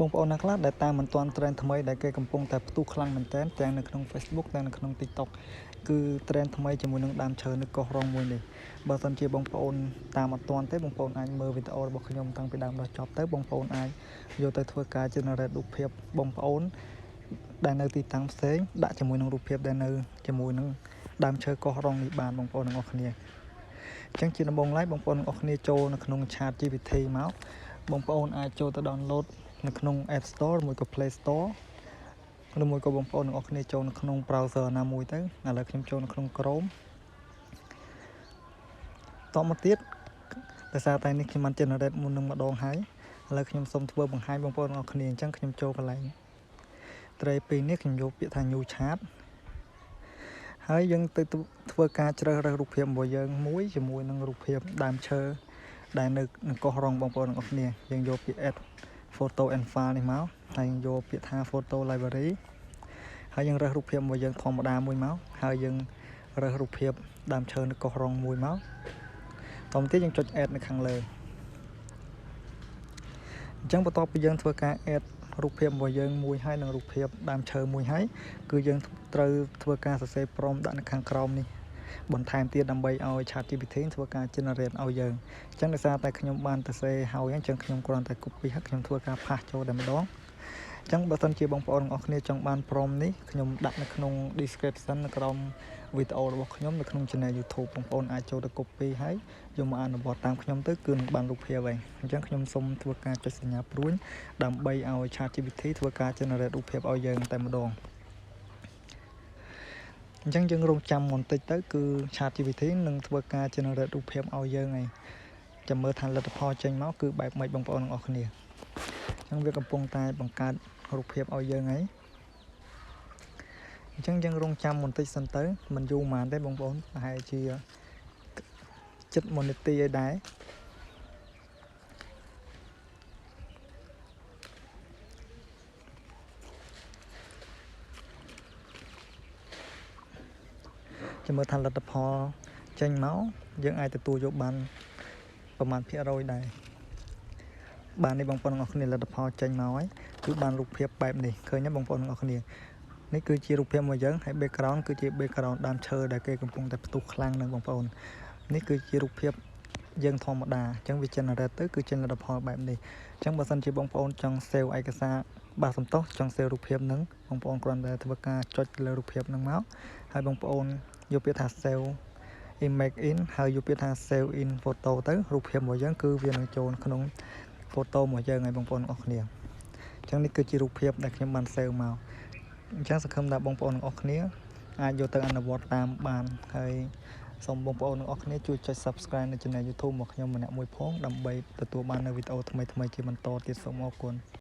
បងប្អូនណាខ្លះដែលតាមមិនទាន់ trend ថ្មីដែលគេកំពុងតែផ្ទុះខ្លាំងមែនទែនទាំងនៅក្នុង Facebook ទាំងនៅក្នុង TikTok គឺ trend ថ្មីជាមួយនឹងដើមឈើនៅកោះរ៉ុងមួយនេះបើសិនជាបងប្អូនតាមអត់ទាន់ទេបងប្អូនអាចមើលវីដេអូរបស់ខ្ញុំតាំងពីដើមដល់ចប់ទៅបងប្អូនអាចយកទៅធ្វើការ generate រូបភាពបងប្អូនដែលនៅទីតាំងផ្សេងដាក់ជាមួយនឹងរូបភាពដែលនៅជាមួយនឹងដើមឈើកោះរ៉ុងនេះបានបងប្អូនទាំងអស់គ្នាអញ្ចឹងជាដំបូងឡើយបងប្អូនទាំងអស់គ្នាចូលនៅក្នុង Chat GPT មកបងប្អូនអាចចូលទៅ download នៅក្នុង App Store ឬមួយក៏ Play Store ឬមួយក៏បងប្អូនទាំងអស់គ្នាចូលនៅក្នុង browser ណាមួយទៅឥឡូវខ្ញុំចូលនៅក្នុង Chrome តមកទៀតដោយសារតែនេះខ្ញុំបាន generate មុននឹងម្ដងហើយឥឡូវខ្ញុំសូមធ្វើបង្ហាញបងប្អូនទាំងអស់គ្នាអញ្ចឹងខ្ញុំចូលកន្លែងត្រីពីរនេះខ្ញុំយកពាក្យថា new chat ហើយយើងទៅធ្វើការជ្រើសរើសរូបភាពរបស់យើងមួយជាមួយនឹងរូបភាពដើមឈើដែលនៅនឹងកោះរ៉ុងបងប្អូនទាំងអស់គ្នាយើងយកពាក្យ add photo and file នេះមកហើយយើងយកពាក្យថា photo library ហើយយើងរើសរូបភាពរបស់យើងធម្មតាមួយមកហើយយើងរើសរូបភាពដើមឈើនៅកោះរ៉ុងមួយមកតទៅទៀតយើងចុច add នៅខាងលើអញ្ចឹងបន្ទាប់ពីយើងធ្វើការ add រូបភាពរបស់យើងមួយហើយនិងរូបភាពដើមឈើមួយហើយគឺយើងត្រូវធ្វើការសរសេរ prompt ដាក់នៅខាងក្រោមនេះបន្ថែមទៀតដើម្បីឲ្យ ChatGPT ធ្វើការ generate ឲ្យយើងអញ្ចឹងដោយសារតែខ្ញុំបានសរសេរហើយអញ្ចឹងខ្ញុំគ្រាន់តែ copy ហើយខ្ញុំធ្វើការ paste ចូលតែម្ដងអញ្ចឹងបើសិនជាបងប្អូនទាំងអស់គ្នាចង់បាន prompt នេះខ្ញុំដាក់នៅក្នុង description នៅក្រោមវីដេអូរបស់ខ្ញុំនៅក្នុង channel YouTube បងប្អូនអាចចូលទៅ copy ហើយយកមកអនុវត្តតាមខ្ញុំទៅគឺនឹងបានរូបភាពហើយអញ្ចឹងខ្ញុំសូមធ្វើការចុចសញ្ញាព្រួញដើម្បីឲ្យ ChatGPT ធ្វើការ generate រូបភាពឲ្យយើងតែម្ដងអញ្ចឹងយើងរងចាំបន្តិចទៅគឺ ChatGPT នឹងធ្វើការ generate រូបភាពឲ្យយើងហើយចាំមើលថាលទ្ធផលចេញមកគឺបែបម៉េចបងប្អូនទាំងអស់គ្នាអញ្ចឹងវាកំពុងតែបង្កើតរូបភាពឲ្យយើងហើយអញ្ចឹងយើងរងចាំបន្តិចសិនទៅមិនយូរប៉ុន្មានទេបងប្អូនប្រហែលជាជិត1នាទីឯដែរចាំមើលថាលទ្ធផលចេញមកយើងអាចទទួលយកបានប្រមាណភាគរយដែរបាទនេះបងប្អូនទាំងអស់គ្នាលទ្ធផលចេញមកហើយគឺបានរូបភាពបែបនេះឃើញទេបងប្អូនទាំងអស់គ្នានេះគឺជារូបភាពរបស់យើងហើយ background គឺជា background ដើមឈើដែលគេកំពុងតែផ្ទុះខ្លាំងនឹងបងប្អូននេះគឺជារូបភាពយើងធម្មតាអញ្ចឹងវា generate ទៅគឺចេញលទ្ធផលបែបនេះអញ្ចឹងបើសិនជាបងប្អូនចង់ save ឯកសារបាទសំទោសចង់ save រូបភាពហ្នឹងបងប្អូនគ្រាន់តែធ្វើការចុចលើរូបភាពហ្នឹងមកហើយបងប្អូនយកពាក្យថា save image in ហើយយកពាក្យថា save in photo ទៅរូបភាពរបស់យើងគឺវានឹងចូលក្នុង photo របស់យើងហើយបងប្អូនអរគ្នាអញ្ចឹងនេះគឺជារូបភាពដែលខ្ញុំបាន save មកអញ្ចឹងសង្ឃឹមថាបងប្អូនទាំងអស់គ្នាអាចយកទៅអនុវត្តតាមបានហើយសូមបងប្អូនទាំងអស់គ្នាជួយចុច Subscribe នៅ Channel YouTube របស់ខ្ញុំម្នាក់មួយផងដើម្បីទទួលបាននូវវីដេអូថ្មីៗជាបន្តទៀតសូមអរគុណ។